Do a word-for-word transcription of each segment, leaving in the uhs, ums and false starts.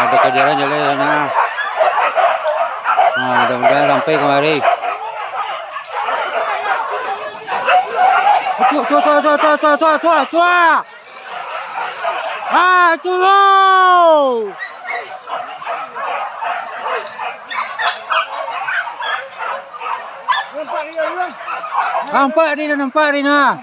Ado kajaran jalan, nah. Nah, mudah-mudahan sampai kamari. Tuh, tuh, tuh, tuh, tuh, tuh, tuh, tuh, tuh. Ah, itu lo. Nampak di, nampak di, nah.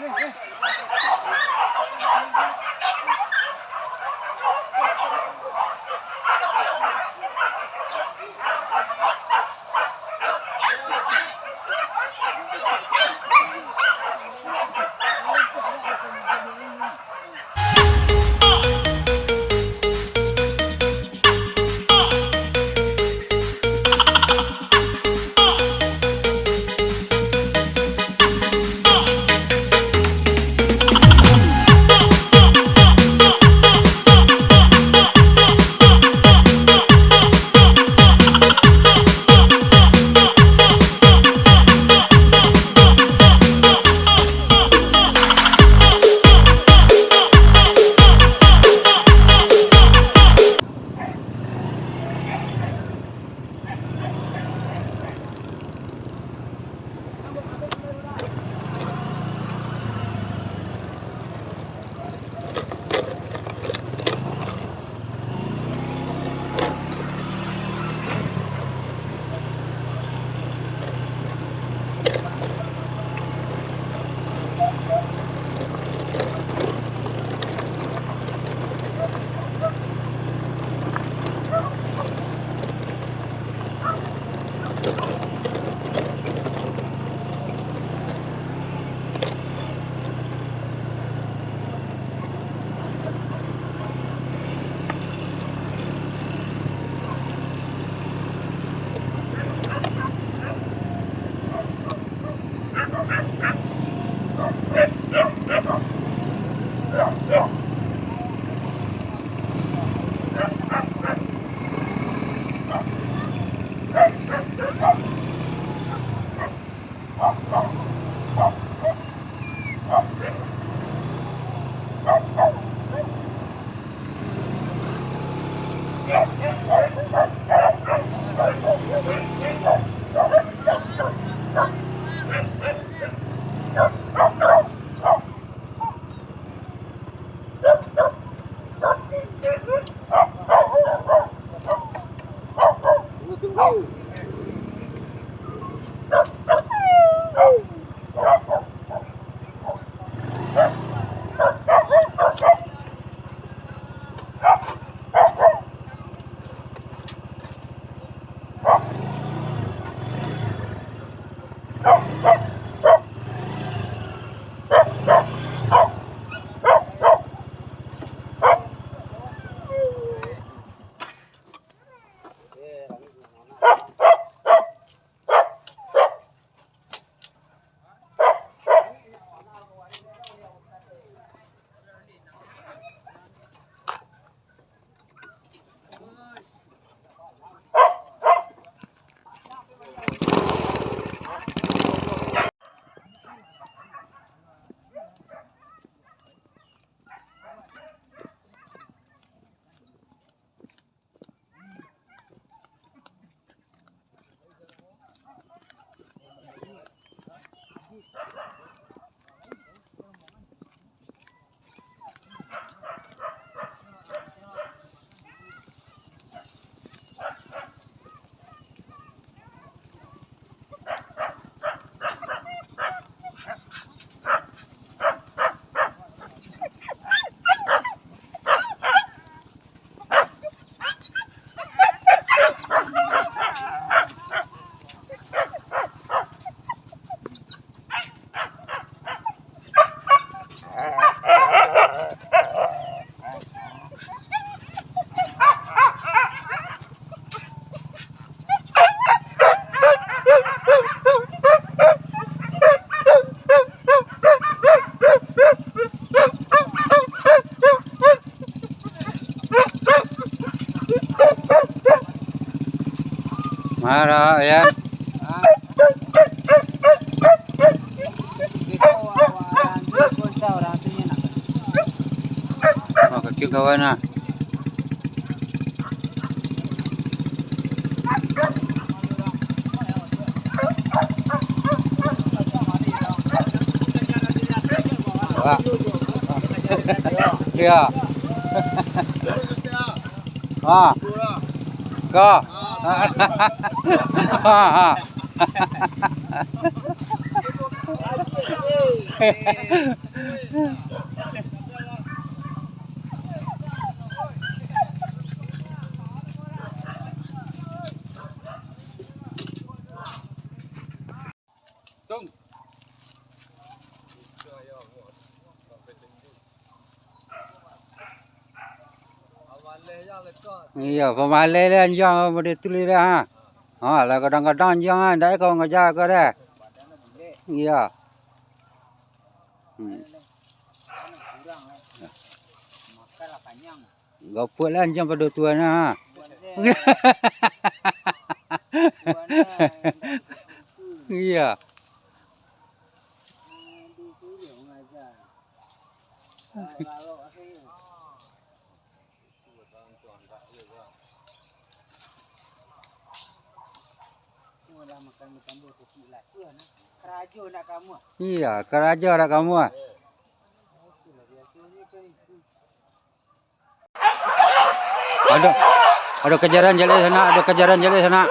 Marah, ya. Oh, kecil kawan, ah. Wah. Iya. Ah. Ka. Ah, ah. Tung. Iyo, pamaleh lah anjiang model tu lah, ha. Ha, lah kadang-kadang anjiang, ha, ndak ka ngaja ka deh. Iyo. Hmm. Gapuak lah anjiang pado tuan, ha. Iyo. Iya, karajo dak kamu, ah. Ado, ado kajaran jaleh sanak, ado kajaran jaleh sanak.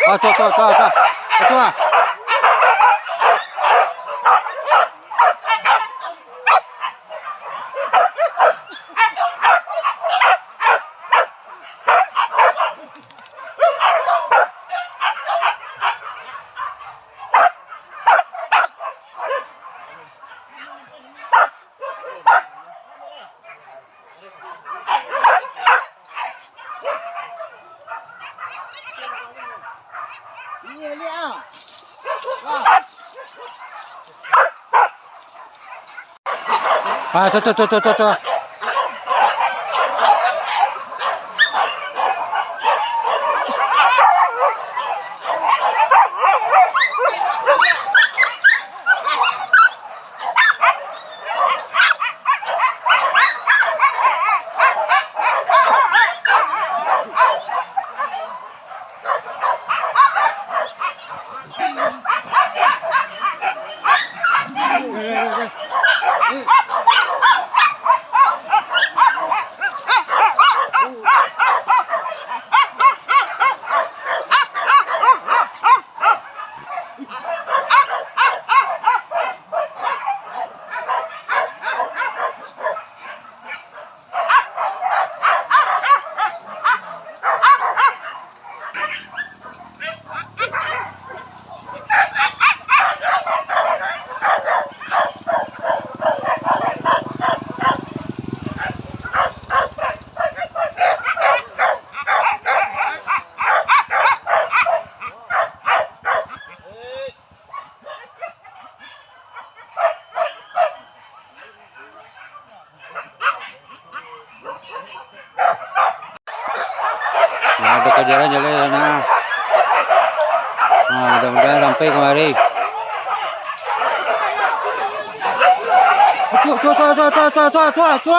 Ah, tu, tu, tu, tu. Tu, ah. Ah, tu, tu, tu. Nah, ado kajaran jaleh sanak. Nah, mudah-mudahan sampai kamari. Tuh, tuh, tuh.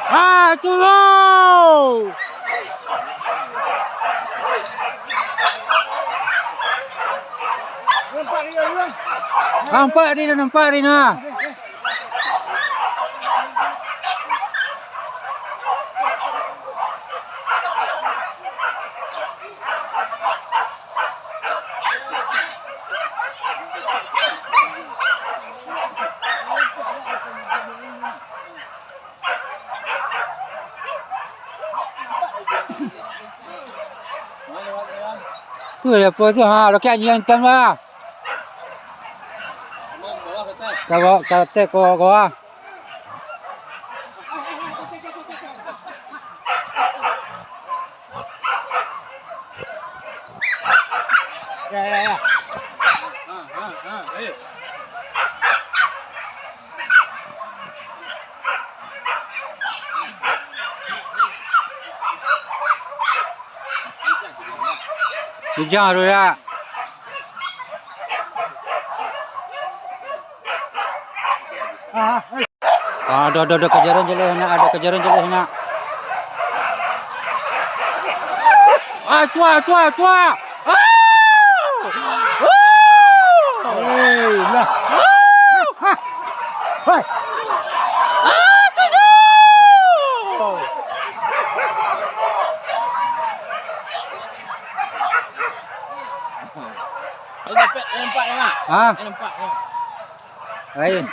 Ah, itu lo. Nampak dia, nampak dia, nah. Tu, apo tu? Ha, roket anjiang itam lah. Ka bawah, ka ateh, ka bawah, ka bawah. Ya, ya, ya. Ujang tu dak? Ah, ado, ado, ado kajaran jaleh sanak, ado kajaran jaleh sanak. Ah, tua, tua, tua. Ah! Ah! Hei, lah. Ah! Ah. Lain.